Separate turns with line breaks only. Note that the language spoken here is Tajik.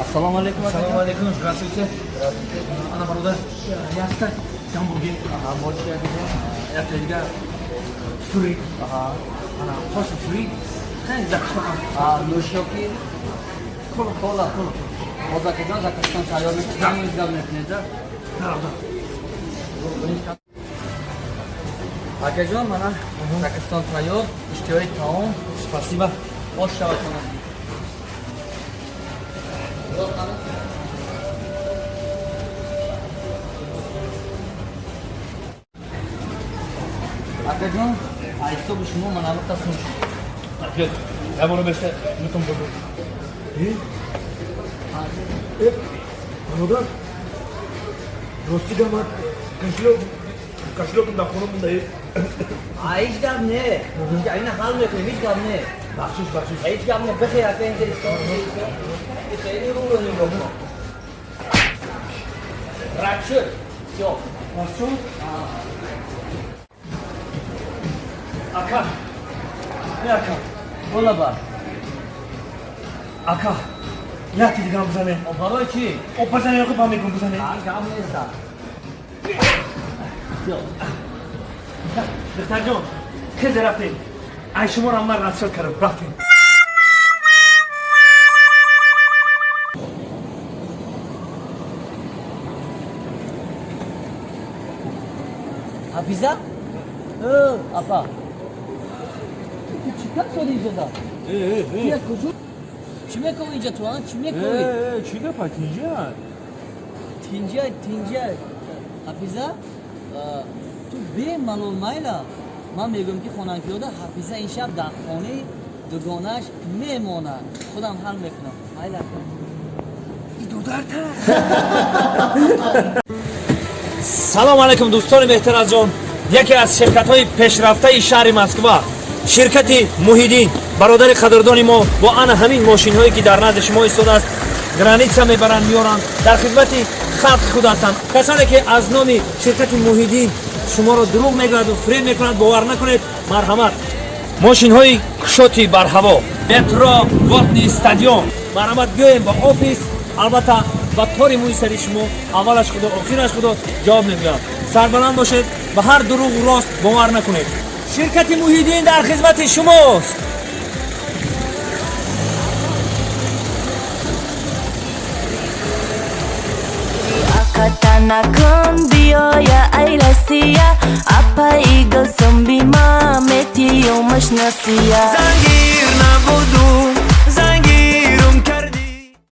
Ассалому алейкум.
Ассалому алейкум, здравствуйте. Ана, бародар, якта гамбургер.
Аҳа, бо чи, акаҷон?
Якта дига фри. Ана, хоси фри. Хеле закуска.
А нӯшокӣ?
Кола.
Кола.
Кола.
Боз, акаҷон, закускан тайёр мекунед, гап мекунед, да?
Да, да.
Акаҷон, мана закустон тайёр, иштиҳои таом.
Спасибо.
Ош шавад кунад. Акаҷон, аз ҳисоби шумо мана албатта сум шуд.
Акет, я буро беште, метон буду. Э? Э, бародар. Рости гап, ман кошелёкам дар хона монда. Э.
А ҳеҷ гап не, ина ҳал мекунем, ҳеҷ гап не.
Бахшиш, бахшиш.
Ҳеҷ гап не, бихе, ака, инҷа исто. Хеле рӯро нигоҳ кун. Рад шуд. Всё.
Расул? Ака. Не, ака.
Бола бар.
Ака. Яки дигам бизане.
О, барои чӣ?
О, бизане, ёқи ба мекун, бизане.
А, гап неста. Всё.
Духтарҷон, хезе, рафтем. Ай, шуморо ман расчёт кардам, рафтем.
Ҳафиза? Э, апа. Ту чӣ кар шуди инҷода? Ти аз куҷо? Чӣ мекунӣ инҷа ту, а? Чӣ мекунӣ?
Чӣ гапа, тинҷа?
Тинҷа, тинҷа. Ҳафиза, ту бемалол майла. Ман мегӯям, ки хонакиёда Ҳафиза ин шаб дар хонаи дугонааш мемонад. Худам ҳал мекунам. Майла.
И додарта. Салом алейкум, дӯстони беҳтаразҷон. Яке аз ширкатҳои пешрафтаи шаҳри Москва, ширкати Муҳиддин, бародари қадрдони мо, бо ана ҳамин мошинҳое, ки дар назди шумо истодааст, граница мебаранд, меоранд, дар хизмати халқи худ ҳастанд. Касоне ки аз номи ширкати Муҳиддин шуморо дурӯғ мегӯяду фиреб мекунад, бовар накунед. Марҳамат, мошинҳои кушоти барҳаво, метро Водный стадион. Марҳамат, биёем ба офис. Албатта, ба тори мӯи сари шумо аввалаш Худо, охираш Худо ҷавоб мегӯяд. Сарбаланд бошед ва ҳар дурӯғу рост бовар накунед. Ширкати Муҳиддин дар хизмати шумост.
Аката накун, биёя, ай Россия. Апаи Гулсумби ма метиёмаш насия.